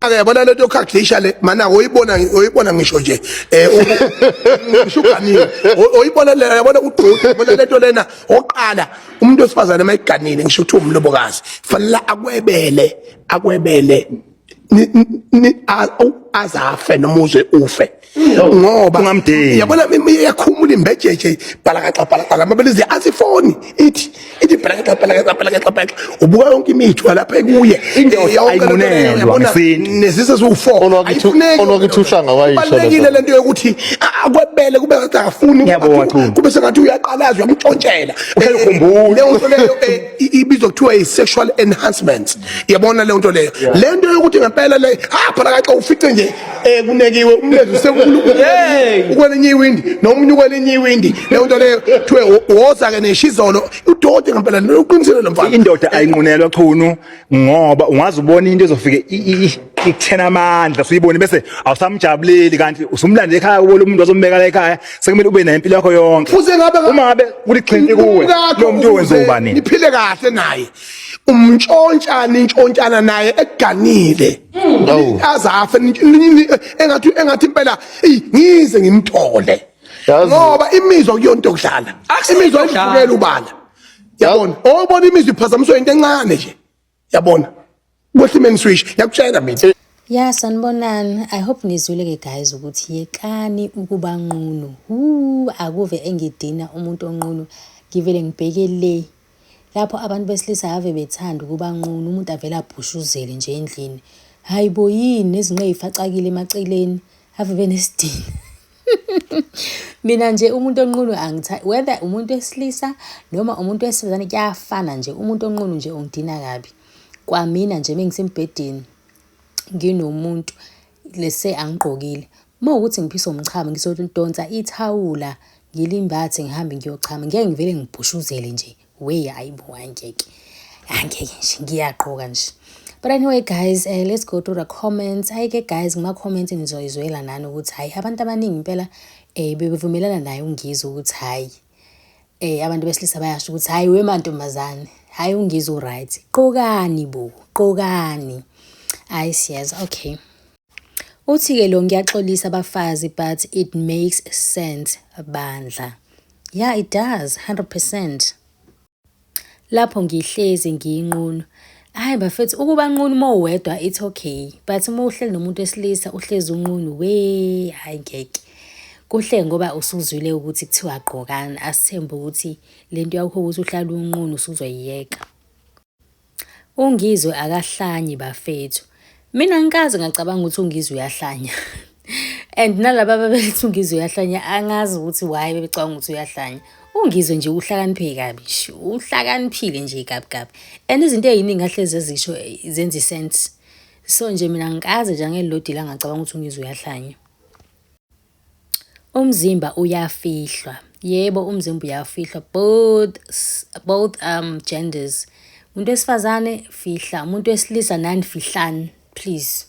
Ake yabona lento yokukhadlisha le mana oyibona oyibona ngisho nje ngisho uganile oyibona le yabona udoti yabona lento lena oqala umuntu wesifazane mayiganile ngisho uthi umlobokazi fanele akwebele akwebele azafe noma uze ufe ngoba Ungamdingi. Yabona iyakhumula imbejeje bhalakaxa bhalakaxa amabelezi asifoni ithi ithi bhalakaxa bhalakaxa bhalakaxa bhalakaxa ubuka yonke imithwa lapha ekuye. Indoda Yonke lento leyo, ayinqunelwa yabona, ngesintu. nezise ziwu-4. Ayifuneki. Olwakithi uhlanga wayisho Kubalulekile lezo. lento yokuthi akwebele kube ngathi akafuni. Ngiyabonga, Chunu. Kube sengathi uyaqalaza uyamtshontshela. Uhlale ukhumbula. Leyo nto leyo ibizwa kuthiwa i-sexual enhancement, yabona leyo nto leyo, le nto yokuthi ngempela le bhalakaxa ufice nje kunekiwe umlezi usekulu ukwelinye iwindi nomunye ukwelinye iwindi, leyo nto leyo kuthiwe woza-ke neshizolo udoti ngempela, uqinisile lo mfana. Indoda ayinqunelwa, Chunu, ngoba ungaze ubona into ezofike ikuthena amandla usuyibone bese awusamjabuleli, kanti usumlande ekhaya kubo lo muntu wazombeka la ekhaya, sekumele ube naye impilo yakho yonke. Futhi ngabe Uma ngabe kulixhinti kuwe umkakho lo muntu wenza ukuze ubani? Niphile kahle naye, umtshontshana intshontshana naye ekuganile. Awu. Azafe engathi impela eyi, ngize ngimthole. Ngoba imizwa kuyonto yokudlala, imizwa ivukela ubala, yabona, obona imizwa iphazamiswa into encane nje, yabona, kwehlimeni switch, ngiyakutshela mina. Ya, sanibonani. I hope nizwile ke guys ukuthi yekani ukuba nqunu. Hu, akuve engidina umuntu onqunu. Ngivele ngibheke le. Lapho abantu besilisa ave bethanda ukuba nqunu, umuntu avele abhushuzele nje endlini. Hayi bo, yini nezinqe ey'facakile emaceleni, ave benesidina. Mina nje umuntu onqunu angitha whether umuntu wesilisa noma umuntu wesifazane, kuyafana nje, umuntu onqunu nje ungidina kabi. Kwamina nje mengisembhedeni nginomuntu lese angigqokile. Uma ukuthi ngiphiswa umchamo ngizodonsa ithawula ngilimbathe ngihambe ngiyochama, ngeke ngivele ngibhushuzele nje. We, hayi bo, angeke. Angeke nje ngiyaqoka nje. But anyway guys, let's go through the comments. Hayi ke guys, kuma comments nizoyizwela nani ukuthi hayi abantu abaningi impela bebevumelana naye uNgizwe ukuthi hayi abantu besilisa bayasho ukuthi hayi we mantombazane, hayi uNgizwe uright. Qokani bo, qokani. Hayi siyazi, okay. Uthi ke lo ngiyaxolisa abafazi, but it makes sense bandla. Yeah, it does 100%. Lapho ngihlezi ngiyinqunu. Hayi bafethu, ukuba nqunu uma uwedwa it's okay, but uma uhleli nomuntu wesilisa uhlezi unqunu, we, hayi ngeke. Kuhle ngoba usuzwile ukuthi kuthiwa gqokani, asithembe ukuthi lento yakho ukuthi uhlale unqunu usuzoyiyeka. UNgizwe akahlanyi bafethu. Mina ngikaze ngacabanga ukuthi uNgizwe uyahlanya. And nalaba ababethi uNgizwe uyahlanya angazi ukuthi why bebecabanga ukuthi uyahlanya. UNgizwe nje uhlakaniphe kabi nje, uhlakaniphile nje kabi kabi. And izinto ey'ningi ahlezi ezisho zenza i-sense. So nje mina ngikaze nje angelilodwa ilanga ngacabanga ukuthi uNgizwe uyahlanya. Umzimba uyafihlwa. Yebo, umzimba uyafihlwa both genders. Umuntu wesifazane fihla, umuntu wesilisa nani fihlani please.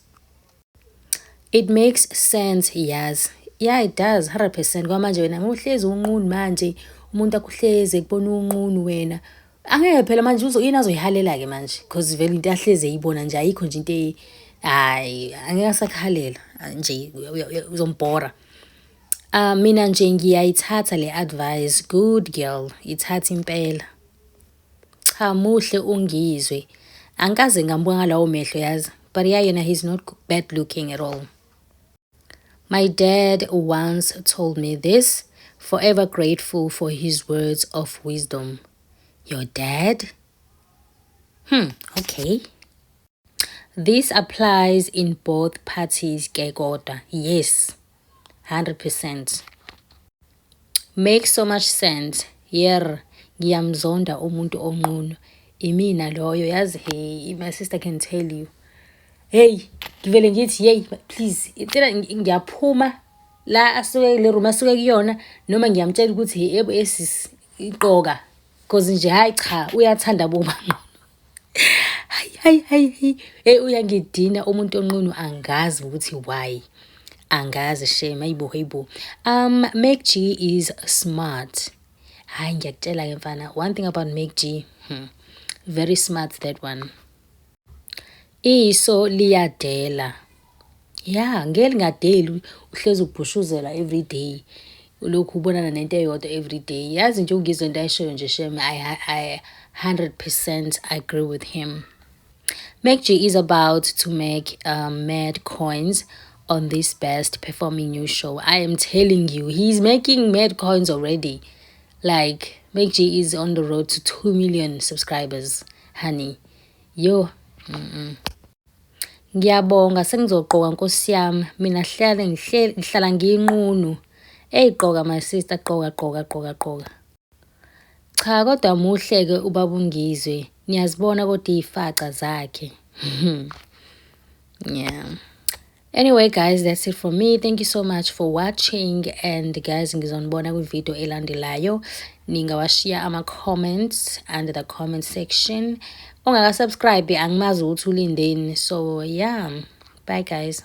It makes sense yazi. Yeah, it does 100%. Kwamanje wena uhlezi unqunu manje, umuntu akuhlezi ekubona unqunu wena. Angeke phela manje uzo yini azoyihalela ke manje because vele into ahlezi eyibona nje ayikho nje into hayi angeke asakuhalela nje, uzombhora. Mina nje ngiyayithatha le advice, good girl, ithatha impela. Cha, muhle uNgizwe. Angikaze ngambuka ngalawo mehlo yazi. But yeah, yena he's not bad looking at all. My dad once told me this, forever grateful for his words of wisdom. Your dad? Okay. This applies in both parties ke kodwa. Yes, 100%. Makes so much sense. Yer, ngiyamzonda umuntu onqunu. Imina loyo yazi, hey, my sister can tell you. Hey, ngivele ngithi hey please, icela ngiyaphuma la asuke le room asuke kuyona noma ngiyamtshela ukuthi yebo esisi iqoka because nje hayi cha uyathanda boba. Hayi hayi hayi, hey, uyangidina umuntu onqunu, angazi ukuthi why. Angazi shame, hayibo hayibo. Mac G is smart. Hayi ngiyakutshela ke mfana, one thing about Mac G, very smart that one. Iso liyadela. Ya, ngeke lingadeli uhlezi ubhushuzela everyday. Ulokhu ubonana nento eyodwa everyday. Yazi nje uNgizwe into ayishoyo nje shem, I 100% agree with him. MacG is about to make mad coins on this best performing new show. I am telling you, he's making mad coins already. Like, MacG is on the road to 2 million subscribers, honey. Yo. Ngiyabonga, sengizogqoka nkosi yami. Mina hlale ngihlala ngiyinqunu. Ey, gqoka my sister, gqoka, gqoka, gqoka, gqoka. Cha, kodwa muhle ke ubaba uNgizwe. Niyazibona kodwa izifaca zakhe. Yeah. Anyway guys, that's it for me. Thank you so much for watching and guys, ngizonibona kwi-video elandelayo. Ningawashiya ama-comments under the comment section. Ongaka-subscribe angimazi ukuthi ulindeni. So yeah, bye guys.